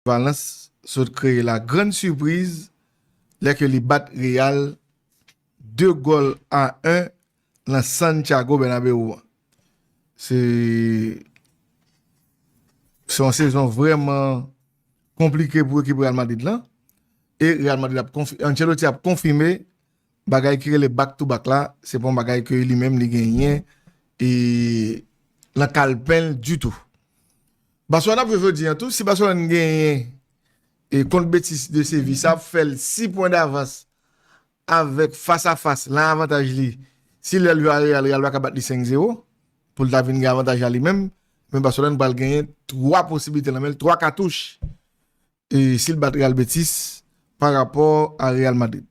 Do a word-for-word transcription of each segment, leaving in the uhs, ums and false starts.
Valence sot kreye la grann sipriz lè ke li bat Real de gòl a en nan Santiago Bernabéu an. Se se yon sezon vrèman konplike pou ekip Real Madrid lan. E Real Madrid ap konfi, Ancelotti ap konfime bagay ki rele back to back la, se pa yon bagay ke li menm li genyen e nan kalpen l ditou. Barcelone ap jwe jodi an tou, si Barcelone genyen e kont Betis de Sevi, sa ap fè l sis pwen davans avèk fas a fas, lan avantaj li. Si lè l jwe a Real, Real pa ka bat li senk zewo, pou l ta vin gen avantaj la li menm, men Barcelone pral genyen twa posiblite nan men l, twa katouch. E si l bat Real Betis pa rapò a Real Madrid.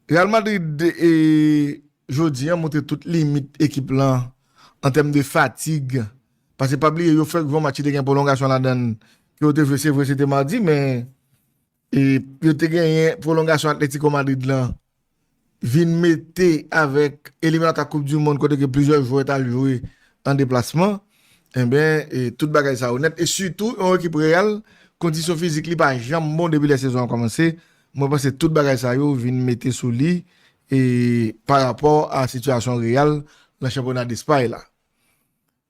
Real Madrid e jodi an montre tout limit ekip lan an tèm de fatig. Paske pa bliye yo fèk jwe yon match ki te gen pwolongasyon ladan l ke yo te jwe, se vre se te madi, men e yo te genyen pwolongasyon Atletico Madrid lan vin mete avèk eliminatwa Koup di Mond kote ke plizyè jwè t al jwe an deplasman. Enben, e tout bagay sa yo nèt. E sitou, yon ekip Real, kondisyon fizik li pa janm bon depi lè sezon an kòmanse. Mwen panse tout bagay sa yo vin mete sou li e pa rapò a sitiyasyon Real nan chanpyona Despay la.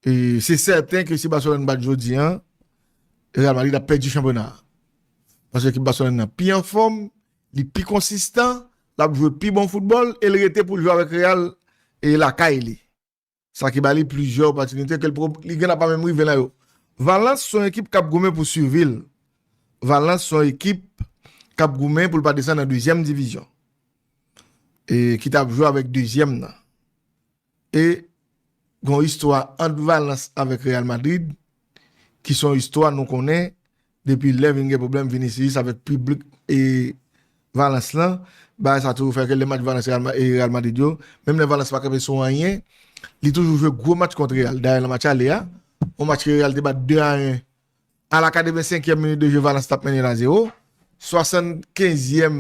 E se sèten ke si Barcelone bat jodi an, Real Madrid ap pèdi chanpyona a. Paske ekip Barcelone nan pi anfòm, li pi konsistan, l ap jwe pi bon foutbòl e l rete pou l jwe avèk Real e lakay li. Sa ki ba li plizyè opòtinite ke l pro- li gen pa menm rive nan yo. Valence se yon ekip k ap goumen pou swivi l. Valence se yon ekip k ap goumen pou l pa desann nan dezyèm divizyon. E ki t ap jwe avèk dezyèm nan. E gen yon istwa ant Valence avèk Real Madrid ki se yon istwa nou konnen depi lè vin gen pwoblèm Vinicius avèk piblik e Valence lan. Bagay sa toujou fè ke lè match Valence Real Ma- e Real Madrid yo, menm lè Valence pa kanpe sou anyen, li toujou jwe gwo match kont Real. Dayè nan match ale a, yon match ke Real te bat de a en, a la katrevensenkyèm minit de jeu Valence t ap mennen la zewo, swasannkenzyèm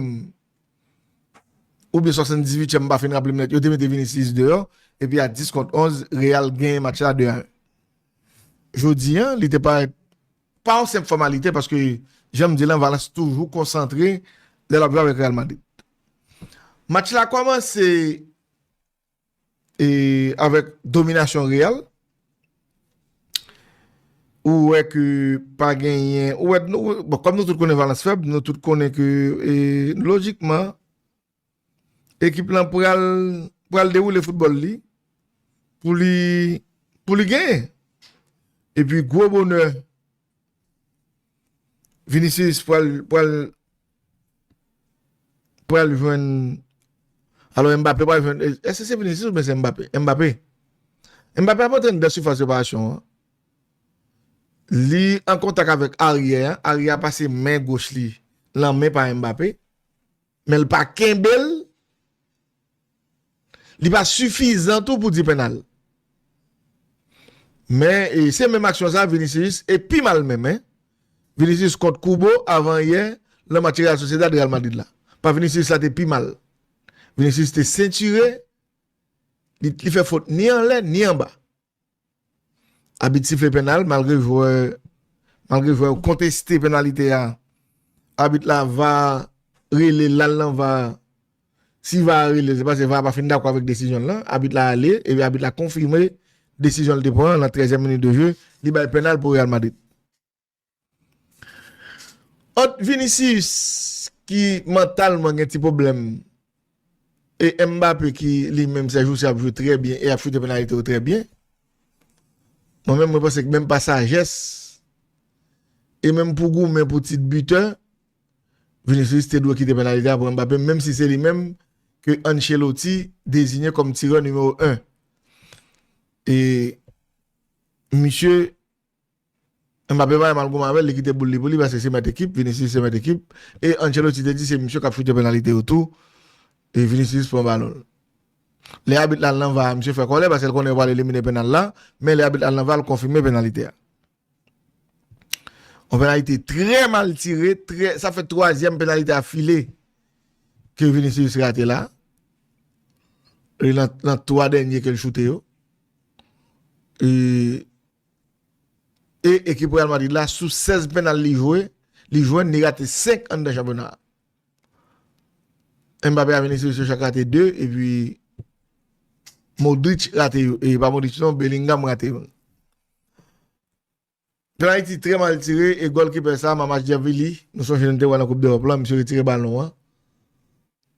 oubyen swasanndizuityèm, m pa fin raple m nèt, yo te mete Vinicius deyò, epi a dis kont onz, Real genyen match la de a en. Jodi an, li te parèt pa yon senp fòmalite, paske, jan m di lan, Valence toujou konsantre lè l ap jwe avèk Real Madrid. Match la kòmanse e avèk dominasyon Real. Ou wè ke pa genyen, ou wè, nou, bon, kòm nou tout konnen Valence fèb, nou tout konnen ke e, lojikman, ekip lan pral pral dewoule foutbòl li pou li pou li genyen. Epi gwo bonè, Vinicius pral pral pral jwenn, alò Mbappé pral jwenn, èske se Vinicius oubyen se Mbappé? Mbappé. Mbappé ap antre anndan sifas reparasyon an. Li an kontak avèk aryè a, aryè a pase men goch li lan men pa Mbappé, men l pa kenbe l. Li pa sifizan tou pou di pennal. Men e, se menm aksyon sa Vinicius e pi mal menm, en. Vinicius kont Kubo avan yè, lan match Real Sociedad Real Madrid la. Pa Vinicius la te pi mal. Vinicius te sentire, li, li fè fot ni anlè ni anba. Abit sifle pennal malgre jwè malgre jwè yo konteste pennalite a. Abit la va rele l al nan va. Si va a rele l, se paske va a pa fin dakò avèk desizyon l lan. Abit la ale, epi abit la konfime desizyon l te pran lan trèzyèm minit de jeu, li bay pennal pou Real Madrid. Ant Vinicius ki mantalman gen ti pwoblèm e Mbappé ki li menm sèjousi ap jwe trè byen e ap choute pennalite yo trè byen. Mwen menm mwen panse ke menm pa sajès e menm pou goumen pou tit bitè, Vinicius te dwe kite pennalite a pou Mbappé, menm si se li menm ke Ancelotti deziye kòm tirè nimewo en. E misye Mbappé pa mal goumen avè l, li kite boul li pou li paske se mèt ekip, Vinicius se mèt ekip. E Ancelotti te di se misye k ap choute pennalite yo tou. E Vinicius pran balon l. Lè abit la al nan va a, misye fè kòlè paske l konnen yo pral elimine pennal la, men lè abit la al nan va a, l konfime pennalite a. Yon pennalite trè mal tire, trè, sa fè twazyèm pennalite afile ke Vinicius rate la. E lan, lan twa dènye ke l choute yo. E, e ekip Real Madrid la, sou sèz pennal li jwe, li jwenn, li rate senk anndan chanpyona a. Mbappé a vini sou, sou chak rate de, epi Modric rate yo, e pa Modric non, Bellingham rate yo. Penaliti trè mal tire, e gòlkipè sa, Mamardashvili, nou sonje nou te wè nan Koup Dewòp la, misye retire balon an.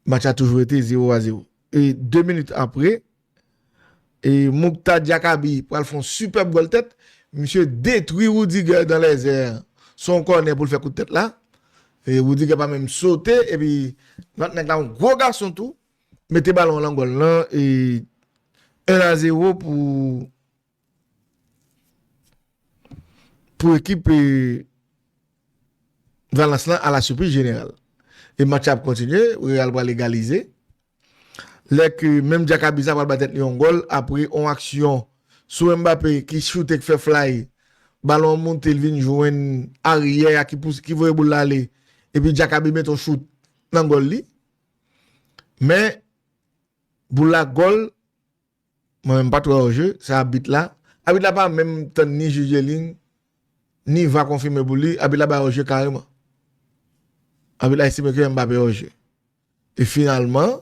Match la toujou rete zewo a zewo. E de minit apre, e Moukhtar Diakhaby pral fè yon sipèb gòl tèt. Misye detwi Rudiger dans les airs. Se yon kònè pou l fè kout tèt la. E Rudiger pa menm sote, epi lòt nèg la yon gwo gason tou. Mete balon an nan gòl lan, e en a zewo pou pou ekip, e, Valence lan, à la surprise générale. E match ap kontinye, Real pral egalize. Lè ke menm Diakhaby sa pral bay tèt li yon gòl, apre yon aksyon sou Mbappé ki choute, ki fè fly, balon an monte, l vin jwenn aryè a ki pouse, ki voye boul la ale, epi Diakhaby mete yon chout nan gòl li. Men, boul la gòl, mwen menm pa t wè hors-jeu, se abit la. Abit la pa menm tann ni jije li, ni va konfime pou li, abit la bay hors-jeu kareman. Abit la estime ke Mbappé hors-jeu. E finalman,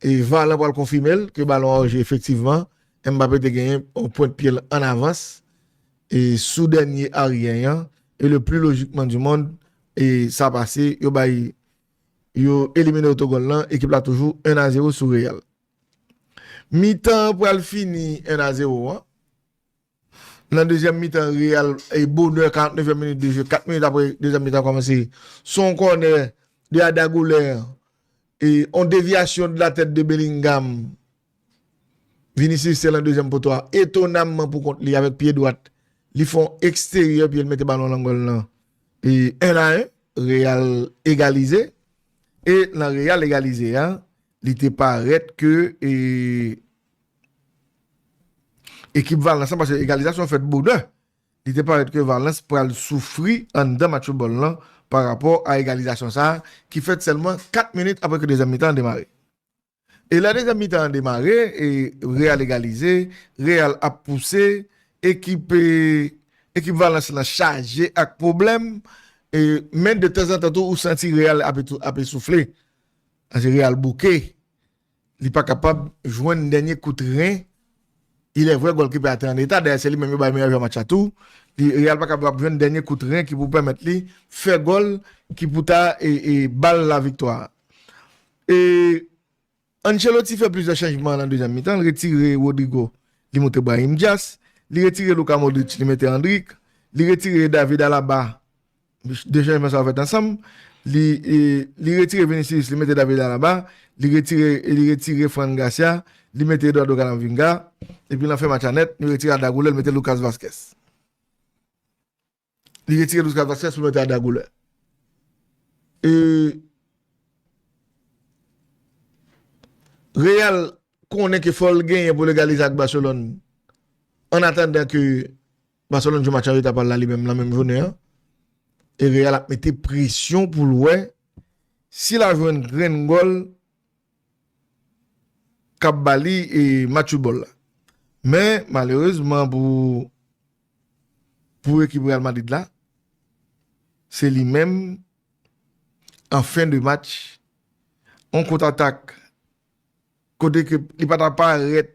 e va lan pral konfime l ke balon an hors-jeu efektivman, Mbappé te genyen yon pwent pye l an avans, e sou dènye aryè an, e le plus logiquement du monde, e sa pase, yo bay, yo elimine otogòl lan, ekip la toujou en a zewo sou Real. Mitan an pral fini en a zewo an. Nan dezyèm mitan, Real, e bonè, karannevèm minit de jeu, kat minit apre dezyèm mitan kòmanse, se yon kònè de Arda Güler, e yon devyasyon de la tèt de Bellingham. Vinicius te lan dezyèm poto a, etonamman pou kont li, avèk pye dwat, li fè yon eksteryè, pye l mete balon nan gòl lan. E en a en, Real egalize. E nan Real egalize a, li te parèt ke, e, ekip Valence lan, paske egalizasyon fèt bonè, li te parèt ke Valence pral soufri anndan match foutbòl lan pa rapò a egalizasyon sa a, ki fèt sèlman kat minit apre ke dezyèm mitan an demare. E lè dezyèm mitan an demare, e Real egalize, Real ap pouse, ekip, e, ekip Valence lan chaje ak pwoblèm, e, men de tanzantan tou, ou santi Real ap, ap soufle. Paske Real bouke. Li pa kapab jwenn dènye kout ren. Il est vrai, gòlkipè a te an eta. Dayè, se li menm yo bay meyè jwè match la tou. Li, Real pa kapab jwenn dènye kout ren ki pou pèmèt li fè gòl ki pou ta, e, e, ba l laviktwa. E Ancelotti fè plizyè chanjman nan dezyèm mitan. Li retire Rodrygo, li moute Brahim Diaz. Li retire Luka Modric, li mete Endrick. Li retire David Alaba. De chanjman sa yo fèt ansanm. Li, e, li retire Vinicius, li mete David Alaba. Li retire, li retire Fran Garcia, li mete Eduardo Camavinga. Epi nan fen match la nèt, li retire Arda Güler, li mete Lucas Vázquez. Li retire Lucas Vázquez pou mete Arda Güler. E Real konnen ke fò l genyen pou l egalize ak Barcelone. An atandan ke Barcelone jwe match an reta pa l la li menm nan menm jounen an. E Real ap mete presyon pou l wè si l a jwenn grenn gòl k ap ba li, e, match foutbòl la. Men, malerezman pou, pou ekip Real Madrid la, se li menm, an fen de match, yon kontratak kote ke li pa ta parèt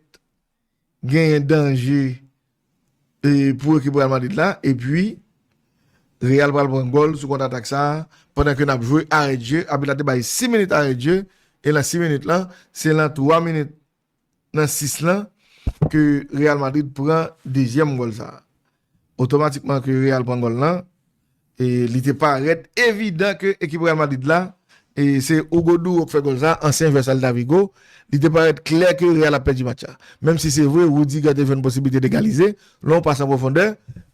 genyen danje, e, pou ekip Real Madrid la, epi Real pral pran gòl sou kontratak sa a, pandan ke n ap jwe arè de jeu, abit la te bay sis minit arè de jeu, e nan sis minit lan, se nan twa minit nan sis lan ke Real Madrid pran dezyèm gòl sa a. Otomatikman ke Real pran gòl lan, e li te parèt evidan ke ekip Real Madrid la, e se Hugo Duro k fè gòl sa, ansyen jwè Celta Vigo, li te parèt klè ke Real ap pèdi match la. Menm si se vre, Rudiger te jwenn posiblite de egalize, lè yon pas an pwofondè,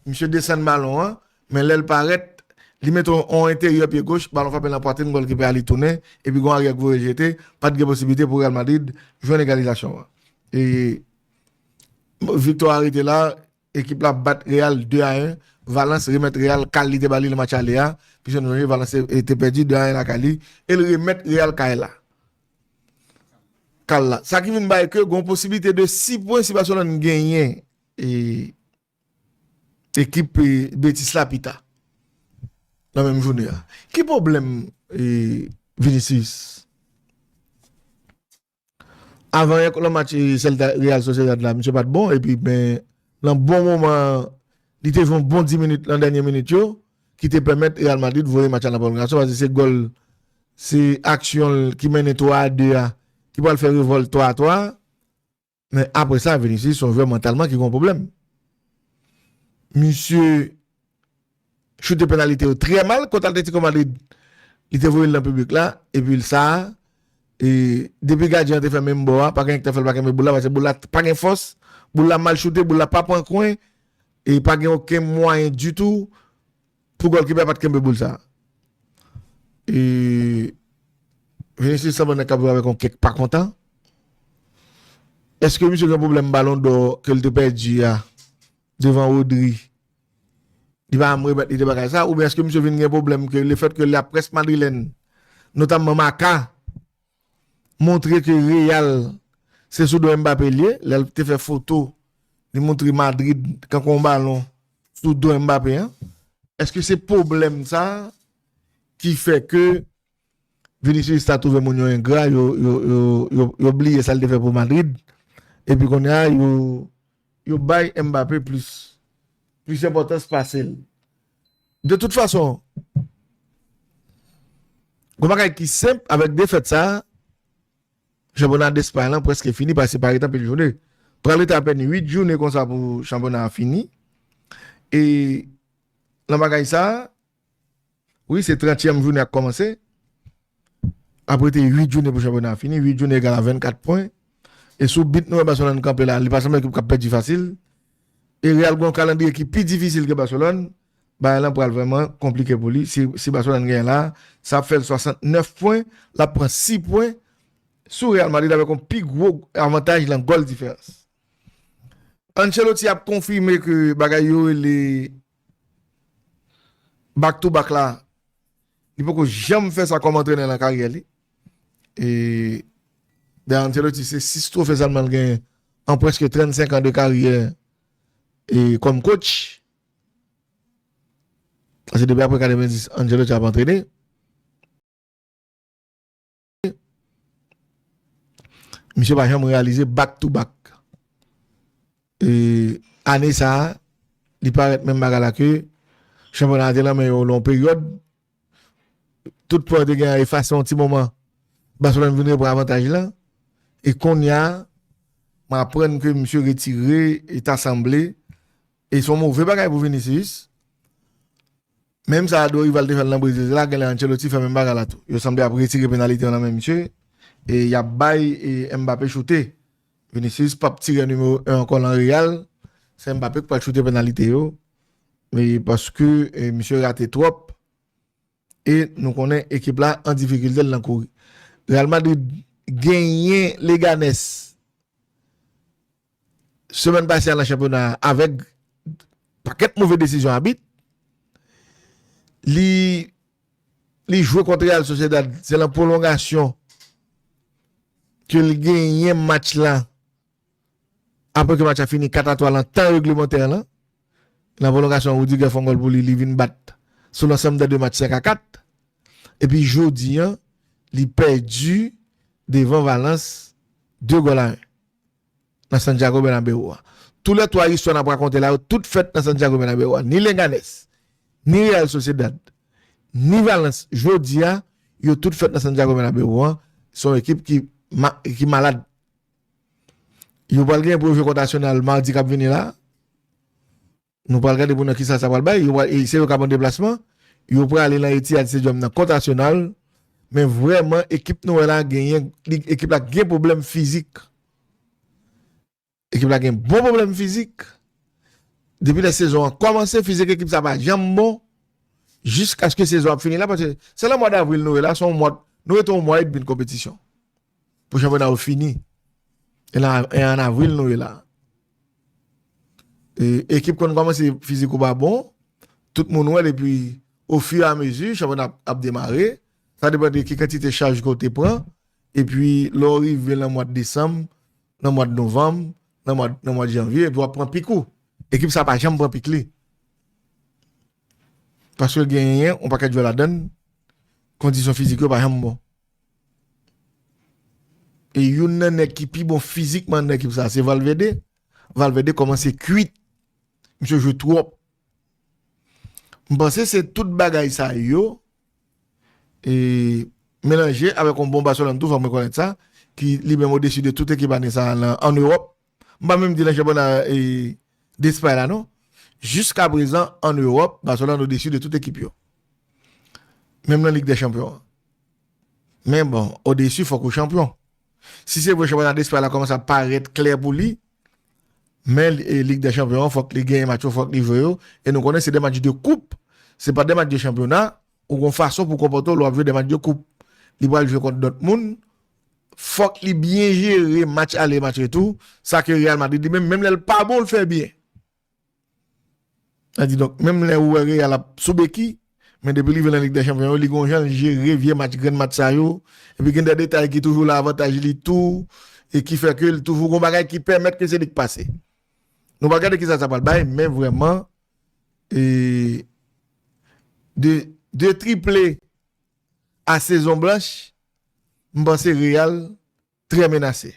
misye desann balon an, men lè l parèt, li mete yon, yon enteryè pye goch, balon frape nan pwatrin gòlkipè a, li tounen, epi gon aryè k voye jete, pa t gen posiblite pou Real Madrid jwenn egalizasyon an. E viktwa a rete la, ekip la bat Real de a en. Valence remèt Real kal li te ba li nan match ale a. Piske nou sonje Valence te, te pèdi de a en lakay li. E l remèt Real kay la. Kal la. Sa ki vin bay ke gon posiblite de sis pwen si Barcelone genyen, e, ekip, e, Betis la pita. nan menm jounen an. Ki pwoblèm e, Vinicius? Avan yè kont match e, Celta Real Sociedad la, misye pa t bon, epi men nan bon moman, li te jwe yon bon dis minit nan dènye minit yo, ki te pèmèt Real Madrid voye match la nan pwolongasyon, paske se gòl, se aksyon l ki mennen twa a de a, ki pral fè revòlt twa a twa. Men apre sa, Vinicius se yon jwè mantalman ki gen yon pwoblèm. Misye choute penalite yo trè mal kont Atletico Madrid. Li te voye l nan piblik la, epi l sa a, e, depi gadyen an te fè menm bò a, pa gen nèg ki te fè l pa kenbe boul la, paske boul la pa gen fòs, boul la mal choute, boul la pa pran kwen, e pa gen okenn mwayen ditou pou gòlkipa pa t kenbe boul sa a. E Vinicius sanble nèg k ap jwe avèk yon kè k pa kontan. Èske misye gen pwoblèm balon dò ke l te pèdi a devan Rodri? Li pa janm remèt li de bagay sa, oubyen èske misye vin gen pwoblèm ke lefèt ke l ap près madrilèn, notamman Marca, montre ke Real se sou do Mbappé l ye, lè l te fè foto, li montre Madrid kankou yon balon sou do Mbappé an? Èske se pwoblèm sa ki fè ke Vinicius ta twouve moun yo engra, yo, yo, yo, yo, yo bliye sa l te fè pou Madrid, epi kounye a, yo, yo bay Mbappé plis, plis enpòtans pase l? De tout fason, gon bagay ki senp avèk defèt sa a, chanpyona Despay lan prèske fini, paske pa ret anpil jounen. Pral rete apèn uit jounen konsa pou chanpyona a fini. E nan bagay sa a, wi, se trantyèm jounen ak kòmanse. Ap rete uit jounen pou chanpyona a fini. Uit jounen egal a vennkat pwen. E sou bit nou wè Barcelone kanpe la, li pa sanble ekip k ap pèdi fasil. E Real gen yon kalandriye ki pi difisil ke Barcelone. Bagay lan pral vrèman konplike pou li. Si, si Barcelone genyen la, sa ap fè l swasantnèf pwen. L ap pran sis pwen sou Real Madrid avèk yon pi gwo avantaj nan gòl diferans. Ancelotti ap konfime ke bagay yo rele back to back la, li poko janm fè sa kòm antrenè nan karyè li. E dayè Ancelotti se sis twofe sèlman l genyen an prèske trannsenk an de karyè e kòm coach. Paske depi apre katrevenndis, Ancelotti ap antrene. Misye pa janm reyalize back to back. E ane sa a, li parèt menm bagay la ke chanpyona a te nan men yo long peryòd. Tout pwen yo te gen an efase yon ti moman. Barcelone vin repran avantaj lan. E kounye a, m aprann ke misye retire, e ta sanble. E se yon move bagay pou Vinicius. Menm sa a Dorival te fè l nan Brezil la, genlè Ancelotti fè menm bagay la tou. Yo sanble ap retire penalite yo nan men misye. E y ap bay e Mbappé choute. Vinicius p ap tire nimewo en ankò nan Real. Se Mbappé k pral choute penalite yo. E paske e, misye rate twòp. E nou konnen ekip la an difikilte, l nan kouri. Real Madrid genyen Leganes semèn pase a nan chanpyona a avèk pakèt move desizyon abit. Li, li jwe kont Real Sociedad, se nan pwolongasyon ke l genyen match la. Apre ke match la fini kat a twa nan tan reglemantè lan, nan pwolongasyon, Rudiger fè yon gòl pou li, li vin bat sou lansanm de de match senk a kat. Epi jodi an, li pèdi devan Valence de gòl a en nan Santiago Bernabéu a. Tou lè twa istwa n ap rakonte la, yo tout fèt nan Santiago Bernabéu a. Ni Leganes, ni Real Sociedad, ni Valence, jodi a, yo tout fèt nan Santiago Bernabéu a. Se yon ekip ki, ma, ki malad. Yo pral gen pou yo jwe kont Arsenal madi k ap vini la. Nou pral gade pou nan kisa sa pral bay. Yo pral, e se yo k ap an deplasman. Yo prale nan Etihad Stadium nan kont Arsenal. Men vrèman, ekip nou wè la genyen, li, ekip la gen pwoblèm fizik. Ekip la gen bon pwoblèm fizik. Depi lè sezon an kòmanse, fizik ekip sa pa janm bon. Jiskaske sezon ap fini la, paske se nan mwa davril nou ye la, se yon mwa, nou rete yon mwa edmi de konpetisyon pou chanpyona yo fini. E la, e an avril nou ye la. E, ekip konn kòmanse fizik ou pa bon, tout moun wè l, epi ofiramezi, chanpyona ap, ap demare, sa depann de ki kantite chaj ke w te pran, epi lè w rive nan mwa desanm, nan mwa novanm, nan mwa, nan mwa janvye, epi w ap pran pik ou. Ekip sa pa janm pran pik li. Paske l genyen yon pakèt jwè ladan l, kondisyon fizik yo pa janm bon. E youn nan nèg ki pi bon fizikman nan ekip sa, se Valverde. Valverde kòmanse kwit. Misye jwe twòp. M panse se tout bagay sa yo e melanje avèk yon bon Barcelone tou, fò m rekonèt sa, ki li menm odesi de tout ekip ane sa a nan, ann Ewòp. M pa menm di nan chanpyona e, Despay la non. Jiska prezan, ann Ewòp, Barcelone odesi de tout ekip yo. Menm nan Lig dè Chanpyon an. Men bon, odesi fòk ou chanpyon. Si se vre chanpyona Despay la kòmanse ap parèt klè pou li, men e, Lig dè Chanpyon an, fòk li genyen match yo, fòk li jwe yo. E nou konnen se de match de koup. Se pa de match de chanpyona, ou gon fason pou konpòte w lè w ap jwe de match de koup. Li pral jwe kont Dortmund, fòk li byen jere match ale, match retou. Sa ke Real Madrid li menm, menm lè l pa bon, l fè byen. Sa di donk, menm lè ou wè Real ap sou beki, men depi li vin nan Lig dè Chanpyon yo, li gon jan l jere vye match, grenn match sa yo. Epi gen de detay ki toujou la avantaj li tou, e ki fè ke l toujou gon bagay ki pèmèt ke se li k pase. Nou pral gade kisa sa pral bay, men vrèman, e, de, de triple a sezon blanch, m panse Real trè menase.